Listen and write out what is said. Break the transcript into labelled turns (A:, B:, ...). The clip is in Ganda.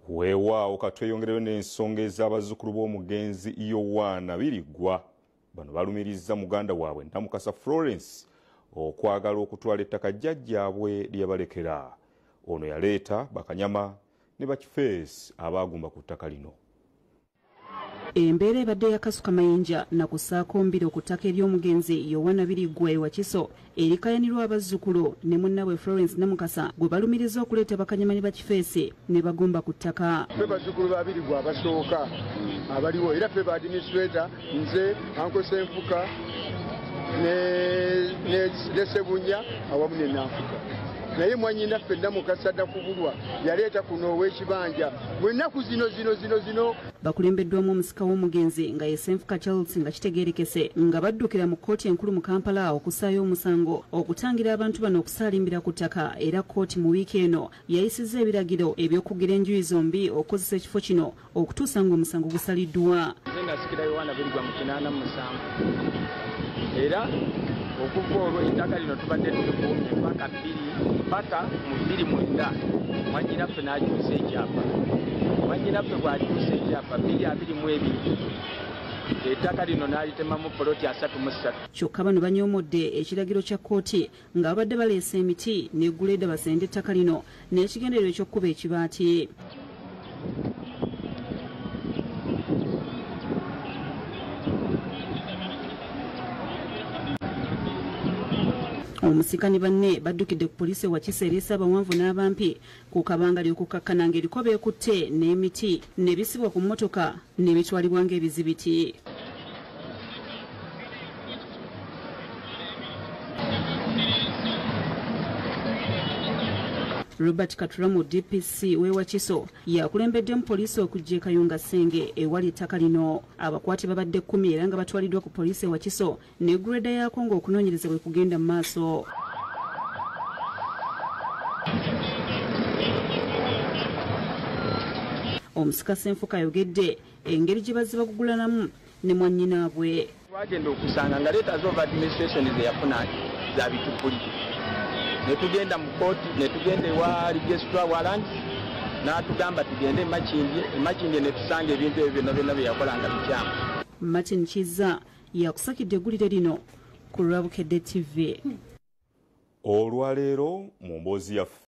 A: Weewaawo katweyongereyo n'ensonga ez'abazzukulu b'omugenzi Yowaana Birigwa. Bano balumirizza muganda waabwe Namukasa Florence okwagala okutwala ettaka jjajjaabwe lye yabalekera. Ono yaleeta bakanyama ne bakifeesi abaagumba ku ttaka lino.
B: Embeera ebadde yakasuka mayinja na kussaako mbiro ku ttaka ery'omugenzi Yowaana Birigwa e Wakiso erikayanirwa abazzukulu ne munnabwe Florence Namukasa gwe balumiriza okuleeta bakanyama ne bakifeesi ne bagumba ku ttaka.
C: Ffe bazzukulu ba Birigwa abasooka abaliwo, era ffe ba administrator, nze Uncle Senfuka ne Sebunya awamu ne Nanfuka. Naye mwannyinaffe Namukasa Nakubulwa yaleeta kuno ow'ekibanja mu nnaku zino zino zino zino.
B: Bakulembeddwamu omusika w'omugenzi nga ye Senfuka Charles nga kitegeerekese nga baddukira mu kkooti enkulu mu Kampala okussaayo omusango okutangira abantu bano okusaalimbira ku ttaka, era kkooti mu wiiki eno yayisizza ebiragiro eby'okugira enjuyi zombi okukozesa ekifo kino okutuusa ng'omusango gusaliddwa.
D: Nze nasikira Yowaana Birigwa mu 87, era okuva olwo ettaka lino tubadde tulikuumye paka 2 paka mu 2009 mwannyinaffe n'akyusa ekyapa. Mwannyinaffe bw'akyusa ekyapa 2022, ettaka lino n'alitemamu poloti 33.
B: Kyokka bano banyoomodde ekiragiro kya kkooti nga babadde baleese emiti n'egguleeda basende ettaka lino n'ekigendererwa eky'okkuba ekibaati. Omusika ne banne baddukidde ku poliisi e Wakiso ereese abawanvu n'abampi ku kabangali okukakkana ng'eriko beekutte n'emiti ne bisibwa ku mmotoka ne bitwalibwa ng'ebizibiti. Robert Katuramu, DPC w'e Wakiso, yakulembeddemu poliisi okujja e Kayunga Ssenge ewali ettaka lino. Abakwate babadde 10 era nga batwaliddwa ku poliisi e Wakiso ne gureda yaako ng'okunoonyereza bwe kugenda mu maaso. Omusika Senfuka ayogedde engeri gye bazze bagugulanamu ne mwannyinaabwe.
D: Twagenda okusanga nga letters of administration ze yafuna za bitupuli, ne tugenda mu kooti, ne tugenda ewa registrar wa lands n'atugamba tugende e Makindye. E Makindye ne tusanga ebintu ebyo byonna byonna bye yakola nga bikyamu.
B: Martin Kiza yakusakidde eggulire lino ku lwa Bukedde TV.
A: Olwaleero mu mboozi yaffe.